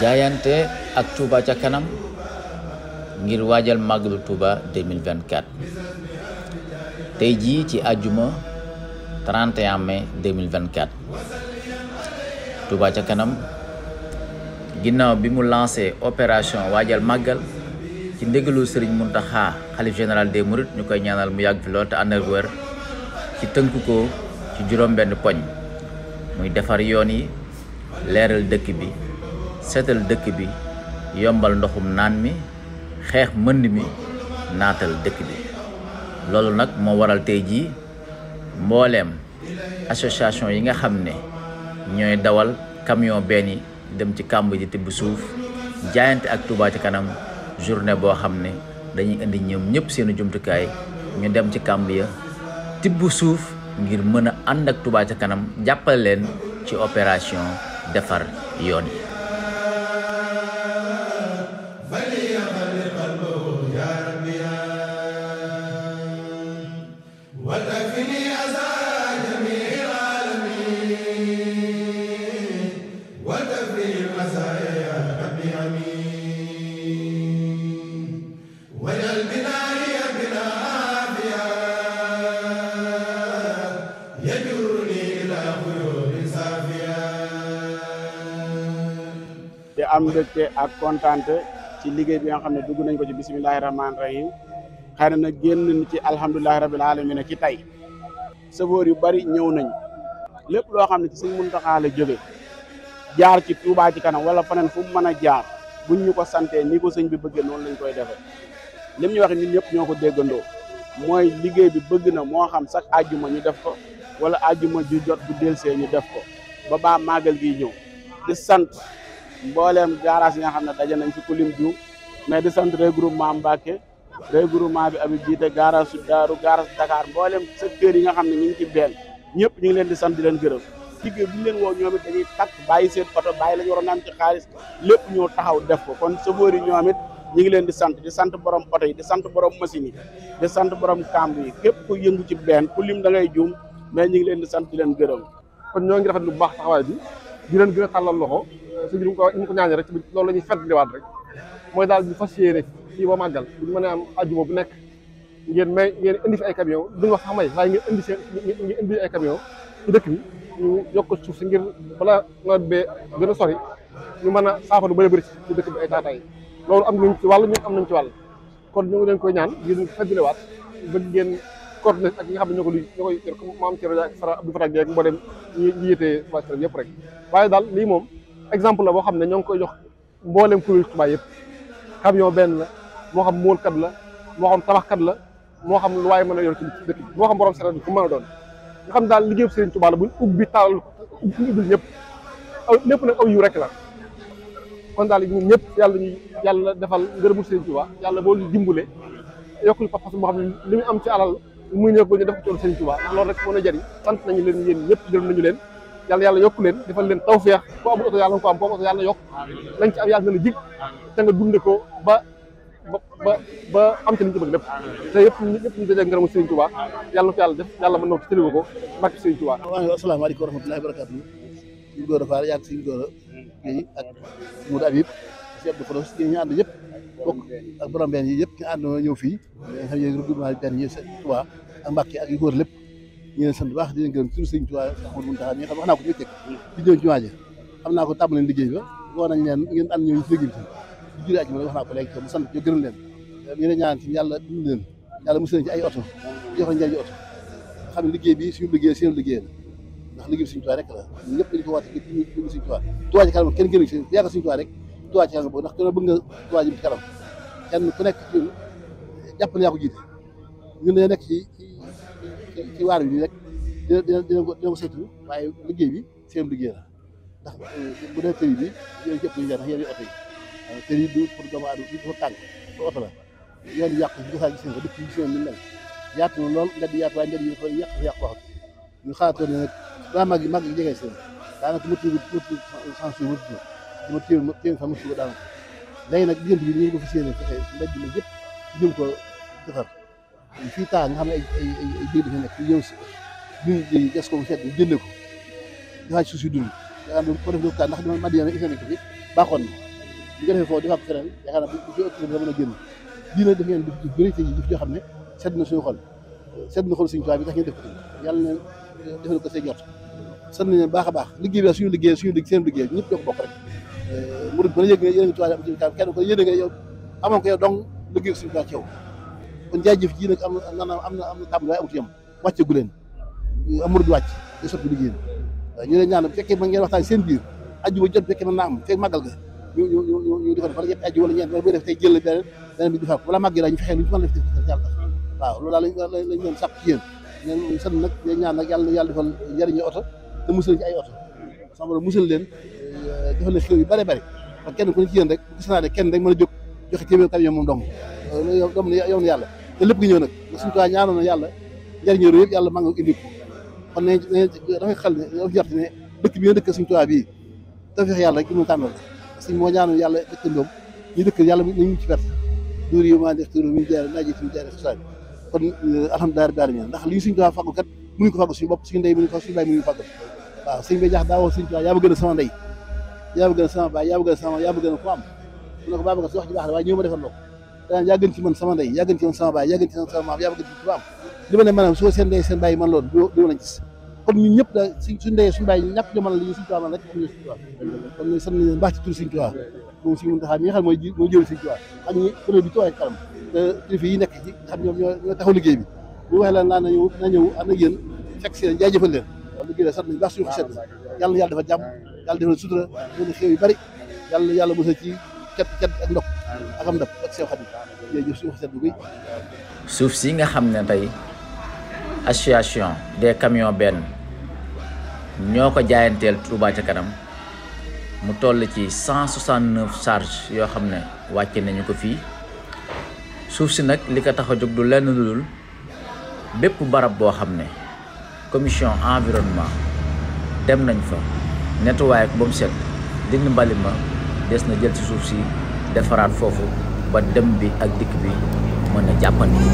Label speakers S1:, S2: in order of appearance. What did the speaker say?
S1: jaayante ak Touba ca kanam ngir waajal màggalu Touba 2024 tey jii ci àjjuma 31 mai 2024 Touba ca kanam ginnaaw bi mu lancé opération waajal màggal ci ndégalu Serigne Mountakha xalif général des Mourides ñu koy ñaanal mu yàgg fi lool te ànd ak wér ci tënk ko ci juróom-benn poñ muy defar yoon yi leeral dëkk bi seetal dëkk bi yombal ndoxum naan mi xeex mbënd mi naatal dëkk bi loolu nag moo waral tey jii mbooleem association yi nga xam ne ñooy dawal camion benn yi dem ci kàmb ji tibb suuf jaayante ak Touba ca kanam journée boo xam ne dañuy indi ñoom ñëpp seeni jumtukaay ñu dem ci kàmb ya tibb suuf ngir mën a ànd ak Touba ca kanam jàppale leen ci opération defar yoon yi.
S2: te am mbégte ak kontaante ci liggéey bi nga xam ne dugg nañ ko ci bisimilahi rahmaani rahim xëy na nag génn ci alhamdulilahi rabil alamin ci tey sëfoor yu bari ñëw nañ lépp loo xam ne ci sëñ Muntaxa la jóge jaar ci Touba ci kanam wala faneen fu mu mën a jaar buñ ñu ko santee ni ko sëñ bi bëggee noonu lañ koy defee lim ñu wax ñun ñëpp ñoo ko déggandoo mooy liggéey bi bëgg na moo xam sax àjjuma ñu def ko wala àjjuma ju jot bu delsee ñu def ko ba baa màggal gi ñëw di sant mbooleem garage yi nga xam ne daje nañ ci kulim Diouf mais di sant regroupement Mbacké regroupement bi abi jiite garage su Daaru garage Dakar mbooleem secteurs yi nga xam ne ñu ngi ci benn ñëpp ñu ngi leen di sant di leen gërëm liggéey bu ñu leen woo ñoom it dañuy takk bàyyi seen oto bàyyi la ñu waroon am ci xaalis lépp ñoo taxaw def ko kon chauffeur yi ñoom it ñu ngi leen di sant borom oto yi di sant borom machine yi di sant borom kamb yi képp ku yëngu ci benn ku lim da ngay juum mais ñu ngi leen di sant di leen gërëm.
S3: kon ñoo ngi rafet lu baax taxawaay bi di leen gën a tàllal loxo su ñu ko ñaanee rek loolu la ñuy fàttaliwaat rek mooy daal di fas yéene fii ba màggal bu ñu mën a am àjjuma bu nekk ngeen indi fi ay camion duñu wax sax may waaye ngeen indi ay camion ci dëkk bi ñu yokk ko suuf si ngir bala nawet bee gën a sori ñu mën a saafara lu bëri ci dëkk bi ay taataay loolu am nañ ci wàll ñun am nañ ci wàll kon ñu ngi leen koy ñaan ngeen fàttaliwaat ba ngeen coordonné ak ñi nga xam ne ñoo koy yor comme maam Thierno ak Sara Abdou Fatah ak mboolem ñi yitee waa Sara yëpp rek waaye daal lii moom exemple la boo xam ne ñoo ngi koy jox mboolem kuréel Touba yëpp camion benn la moo xam móolkat la moo xam tabaxkat la moo xam lu waaye mën a yor ci dëkk bi moo xam borom sareet bi fu mën a doon nga xam daal liggéeyu Serigne Touba la buñ ubbi taal ubbil ñëpp lépp nag aw yu rek la kon daal ñun ñëpp yàlla defal ngërëmu Serigne Touba yàlla boo lu dimbale yokkul pas-pas boo xam ne li mu am ci alal muy nekk ñu def ko ci Serigne Touba ndax loolu rek mën a jëriñ sant nañu leen yéen ñëpp gërëm nañu leen yàlla yokk leen defal leen tawfeex ko amul oto yàlla nga ko am ko am oto yàlla yokk lañ ci am yàlla na la jig te nga dunde ko ba am ci liñ ci bëgg lépp te yëpp ñu dajee ngërëmu Serigne Touba yàlla na ko yàlla def yàlla mën na ko tëliwu ko barke Serigne Touba.
S4: waaw asalaamaaleykum wa rahmatullahi wa barakatuh ñu góor a faal yàgg suñu góor a Guèye ak Moudou Habib si Abdou Khodos ñu ànd yëpp bokk ak borom benn yi yëpp ñu ànd ñëw fii xam ne regroupement benn yi Touba ak Mbacké ak yu góor lépp ñu leen sant bu baax di leen gërëm tur Serigne Touba Ahmadou Mountakha mi nga xam wax naa ko ñu teg di ñëw ci waaje xam naa ko tàmm leen liggéey ba woo nañ leen ngeen ànd ñëw ci liggéey bi di juree ak wax naa ko léegi mu sant ñu gërëm leen ñu ne ñaan ci yàlla dund leen yàlla musal leen ci ay oto jox leen njëriñ oto xam ne liggéey bi suñu liggéey seen liggéey la ndax liggéey bi Serigne Touba rek la ñun ñëpp dañu ko wàcc liggéey Serigne Touba Touba ci kanam kenn gënu ci yàgg Serigne Touba rek Touba ci kanam boobu ndax kenn bëgg nga Touba ji ci kanam kenn ku nekk ci jàpp na yaa ko jiite ñun dañoo nekk ci waar bi rek dina ko saytu waaye liggéey bi seen liggéey la ndax bu dee tëri bi yooyu yëpp ñu jaar ndax yéen oto yi tëri du pour doomu aadama du pour tànk pour oto la yoon yi yàqu gisaa gis nga ko dëkk yi gis ni mel yaatu na lool mbedd yaatu waaye mbedd yi dafa yàq waxat ñu xaatoon ne nag daa màgg yi jegee seen daanaka mëtu sansu mëtu téem fa mëtu ko daanaka léegi nag diggante bi ñu ko fi séenee fexe mbedd bi yëpp jëm ko defar fii taa nga xam ne ay biir dafa nekk ñëw si ñu gas ko bu set ñu jëndee ko dafa suuf si dund nga xam ne ko def kaa ndax dama Madina islamique bi baaxoon na ñu ko defee foofu defaat ko feneen yaakaar naa bu ci ëpp dana mën a génn dii nag def ngeen def bëri te jëf joo xam ne sedd na suñu xol sedd na xol suñu tubaab bi tax ngeen def ko yàlla na defal ko say jot sant nañu baax a baax liggéey bi suñu liggéey seen liggéey ñëpp ñoo ko bokk rek murid ba yëg ne yéen a ngi tubaab am ci kenn ko yéene nga yow amoon ko yow dong liggéey suñu tubaab ci yow kon jaajëf ji nag am na tàmbali waaye amut yem wàcce gu leen am murid wàcc day sotti liggéey bi ñu leen ñaan bu fekkee mën ngeen waxtaan seen biir ajjuma jot fekkee mën naa am fekk màggal ga ñu defal wala ñetti ajjuma wala ñeent wala booy def tey jël beneen bi defaat ko wala màgg ñu fexee lu ñu mën def yàlla waaw loolu daal lañ leen sàpp ci yéen ngeen sant nag day ñaan nag yàlla defal njëriñu oto te musal ci ay oto sama borom musal leen defal leen xew yu bare bare parce que kenn ku ne ci yéen rek bu gis naa ne kenn rek mën a jóg joxe téeméer camion moom dong dom ne yow na yàlla te lépp gi ñëw nag suñu tuwaa ñaanoon na yàlla njëriñu réew yëpp yàlla maa nga indi ko kon ne dafay xel ne dafa jort ne dëkk bi nga dëkk suñu tuwaa bii dafa fex yàlla rek ki mu tànnal suñ moo ñaanoon yàlla dëkkandoom ñu dëkk yàlla nañu ci perte duur yi maa def tur mi jaar naaji fi jaar xasaay kon alhamdulilah rabbil alamin ndax li ñu suñu tuwaa fàggu kat mënuñu ko fàggu suñu bopp suñu ndey mënuñu ko suñu baay mënuñu fàggu waaw sëñ bi jax daa woo suñu tuwaa yaa ma gën a sama ndey yaa ma gën a sama baay yaa ma gën a sama yaa ma gën a ko am mu ne ko Babacar si wax ji baax la waaye ñëw ma defal loo daan yaa gën ci man sama ndey yaa gën ci man sama baay yaa gën ci man sama maam yaa ma gën ci am li ma ne maanaam soo seen ndey seen baay man loolu du lañ gis kon ñun ñëpp daal suñu ndey suñu baay ñàkk ñu mën li suñu tuwaa man rek am ñu suñu tuwaa kon ñu sant nañ baax ci tur suñu tuwaa moom suñu Muntaxa mi nga xam mooy jël suñu tuwaa ak ñi kuréel bi tuwaa kanam te kilifa yi nekk ci xam ñoom ñoo taxaw liggéey bi bu waxee la naan na ñëw ànd ak yéen fekk si leen jaajëfal leen waaw liggéey la sant nañ baax suñu xo sedd yàlla yàlla dafa jàmm yàlla defal sutura defal xew yu bari yàlla mos a ci cet ak ndox ak am ndab ak sew xadim jërëjëf suñu xo sedd bi
S1: suuf si nga xam ne tey association des camions benn ñoo ko jaayanteel Touba ca kanam mu toll ci 169 charges yoo xam ne wàcce nañu ko fii suuf si nag li ko tax a jóg du lenn lu dul bépp barab boo xam ne commission environnement dem nañ fa nettoyé ko ba mu set dindi mbali ma des na jël ci suuf si defaraat foofu ba dem bi ak dikk bi mën a jàppandi